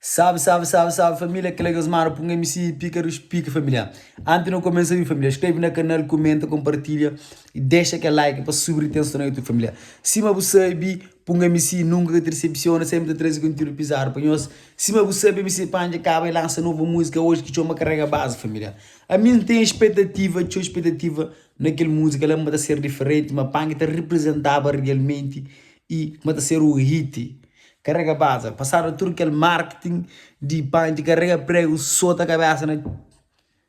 Salve, salve, salve, salve família, kel é Osmar Punga MC Pica dos Pica família. Antes de começar mi família, inscreve na canal, comenta, compartilha e deixa aquele like para subir atenção na YouTube família. Sima bu sabe, Punga MC nunca te decepciona, sempre te traz conteúdo pesado para nós. Sima bu sabe, MC Panji acaba e lança nova música hoje que chama Carrega Base família. A mim tem expectativa, tinha expectativa naquele música, ela vai ser diferente, mas Panji te representava realmente e vai ser o hit. Karega baza, pasadu tudu kel marketing di panti karega pregu sota kabesa na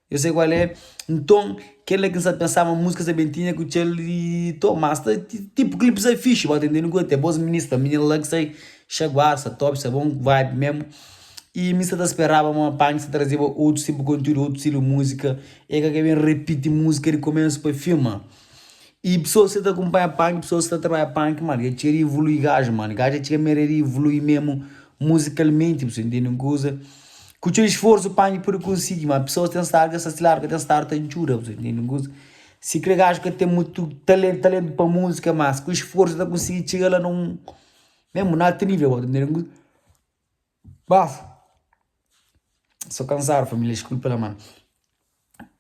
eu sei kual é. Nton kel-la ki N sa pensaba ma múzika sa ben tinha ku txel di to mas ta tipu klipi sta fixi bo ta intende ku até bos minis sta minina la ki sta xaguadu sta top sta bon vibe memu i mi sta ta speraba ma panti sta trazeba otus tipu kontiúdu otus stilu múzika e ka ka ben ripiti múzika di komésu pa fin ma. E pessoas que ta acompanha punk, pessoas que ta trabalha punk, mano, é txeu di evolui gajo, mano. Gajo é txeu manera di evolui mesmo musicalmente, bu entende un kuza? Ku txeu esforço punk pode konsigi, mas pessoas ten stadu ka sta stiladu, ka ten stadu ta djuda, bu entende un kuza? Si kre gajo ka ten mutu talento, talento pa música, mas ku esforço ta konsigi txiga la num mesmo na alto nível, bu entende un kuza? Bafo. So kansadu família, desculpa la mano.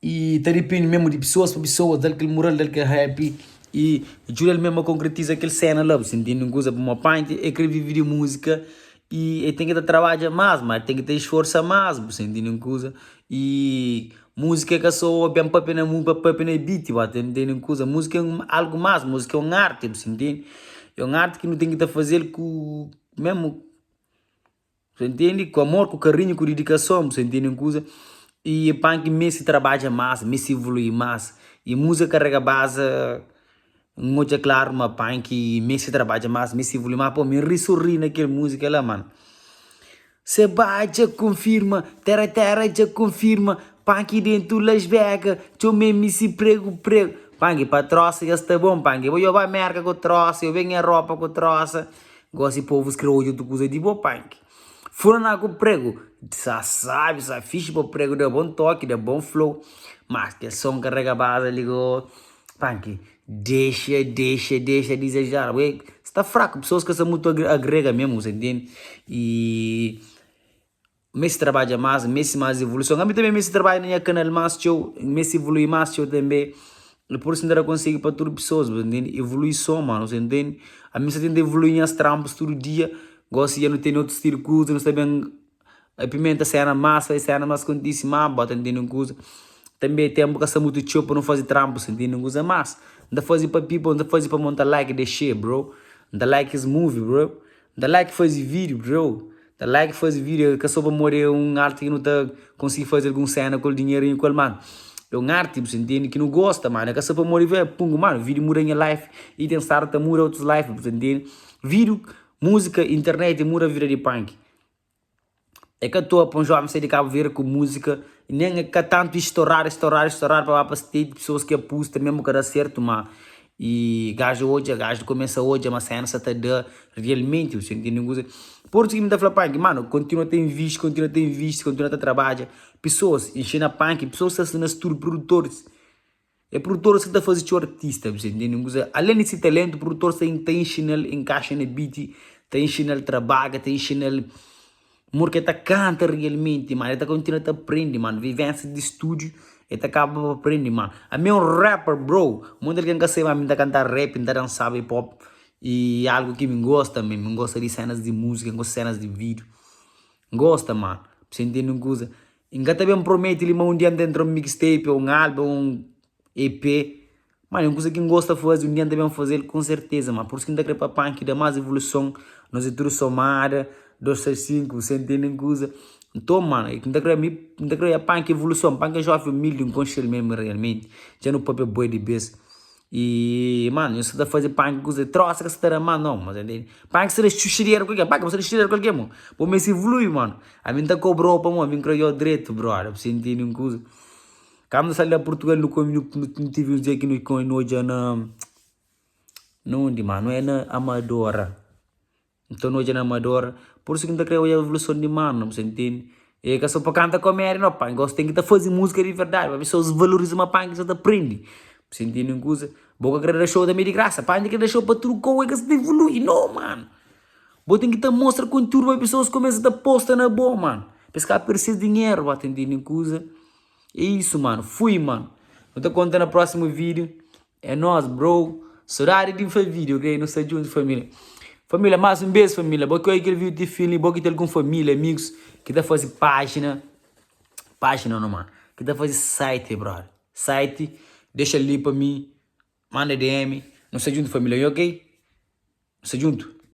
E ta depende mesmo di pessoas pa pessoas, dal kel mural, dal kel happy e djuda-l mesmo a konkretiza kel sena la, bu ta intende un kuza? Pamodi panti e kre vive di múzika e e ten ki ta trabadja más, ma ten ki ta isforsa más, bu ta intende un kuza? E múzika é ka sô ben papia na papia na beat, bu ta intende un kuza? Múzika é algu más, múzika é un arti, bu ta intende? É un arti ki nu ten ki ta faze-l ku mesmo. Você entende? Ku amor, ku karinhu, ku didikason, você entende un kuza? E panki meste trabadja más, meste evolui más. E múzika karega baza, N odja klaru ma panki meste trabadja más, meste evolui más. Pô, mi ri sorri na kel múzika la, mano. Se ba dja konfirma, tera tera dja konfirma, panki dentu Las Vegas, txoma MC pregu pregu. Panki pa trosa dja sta bon, panki. Bo dja ba Merka ku trosa, yo ben Europa ku trosa. Gosi povus kre odja otu kuza di bo panki. Furana ku pregu sa sabi sa fixi pa pregu da bon toki da bon flow mas kel son karega baza li go panki dexa dexa dexa dizejar we sta fraku pessoas ka sta mutu agrega mesmu sa intende e Meste trabadja más, meste más evoluson. Ami tanbe meste trabadja na nha kanal más txeu, meste evolui más txeu tanbe. E pur isu N ta da konsedju pa tudu pesoas, bu ntende? Evoluison, mano, bu ntende? Ami N sta tenta evolui nhas trampus tudu dia. Gosi dja nu tene otu stilu kuza, nu sta ben pimenta sena más, faze sena más kontise má, bo ta ntende un kuza? Tanbe tenpu ka sta mutu txeu pa nu faze trampus, ntende un kuza? Mas N ta faze pa people, N ta faze pa monta like, dexe, bro. N ta like es movie, bro. N ta like faze video, bro. Ta like faze video é ka so pamodi é un arti ki nu ta konsigi faze algun sena ku el dinherinhu ku el mano é un arti bu sa intende ki nu gosta mano é ka so pamodi ve pungu mano video muda nha life i ten stadu ta muda otus life bu sa intende video musika internet muda vida di panki é ka toa pa un joven sai di Cabo Verde ku musika nen é ka tantu istoradu istoradu istoradu pa ba pa state pesoas ki apusta mesmu ka da sertu ma E gajo odja, gajo começa odja ma cena sa ta da realmente, você entende un kuza? Por isso ki mi ta fla panki, mano, continua ta investi, continua ta investi, continua ta trabadja. Pessoas, inxina panki, pessoas ta sta na studio, produtores. É produtores ki ta faze txeu artista, você entende un kuza? Além di si talento, produtores ta ta inxinal encaixa na beat, ta inxinal trabadja, ta inxinal Mor ki el ta kanta realmenti, mano, el ta kontinua ta prende, mano, vivência di stúdiu, el ta kaba pa prende, mano. Ami é un rapper, bro, monti algen ka sabe ma mi ta kanta rap, mi ta dansaba hip hop, e algu ki mi gosta mi, mi gosta di senas di múzika, mi gosta di senas di vídiu, N gosta, mano, pa bu intende un kuza. N ka ta ben promete li ma un dia N ta entra un mixtape, un álbum, un EP, Mano, é un kuza ki N gosta faze, un dia N ta ben faze-l ku serteza, ma pur isu ki N ta kre pa panki da más evoluson, nos é tudu somada, 2 6 5, bu sa intende un kuza? Nton, mano, é ki N ta kre, mi N ta kre odja panki evoluson, panki é joven umildi, N konxe-l mesmu realmenti, dja nu papia boi di bes, y mano, nhos sa ta faze panki kuza, trosa ka sa ta da más nau, bu sa intende? Panki sa da xuxadera ku algen, panki bu sa da xuxadera ku algen, bo meste evolui, mano, ami N ta kobrau pamodi mi N kre odja-u dretu, brother, bu sa intende un kuza? Kandu nu sai la Purtugal nu kome nu tive uns dia ki nu kome nu odja na na undi ma nu é na Amadora nton nu odja na Amadora pur isu ki nu ta kre odja evoluson di manu bu sa intende e ka so pa kanta komédia no pa gosi ten ki ta faze múzika di verdadi pa pesoas valoriza ma panki sa ta prende bu sa intende un kuza bo ka kre da xou tanbe di grasa panki kre da xou pa tudu kou e ka sa ta evolui no manu. Bo ten ki ta mostra kontiúdu pa pesoas kumesa ta posta na bo, mano. Pa es ka perde ses dinheru, ba ta intende kuza? É isso, mano. Fui, mano. Nu ta konta na prósimu vídiu. É nós, bro. Sodadi di faz vídiu, ok? Nu sta djuntu, família. Família, más un bês, família. Bo ki odja kel vídiu ti fin li, bo ki ten algun família, amigus ki ta faze pájina, pájina no, mano, ki ta faze site, brother. Site, dexa li pa mi, manda DM. Nu sta djuntu, família, ok? Nu sta djuntu.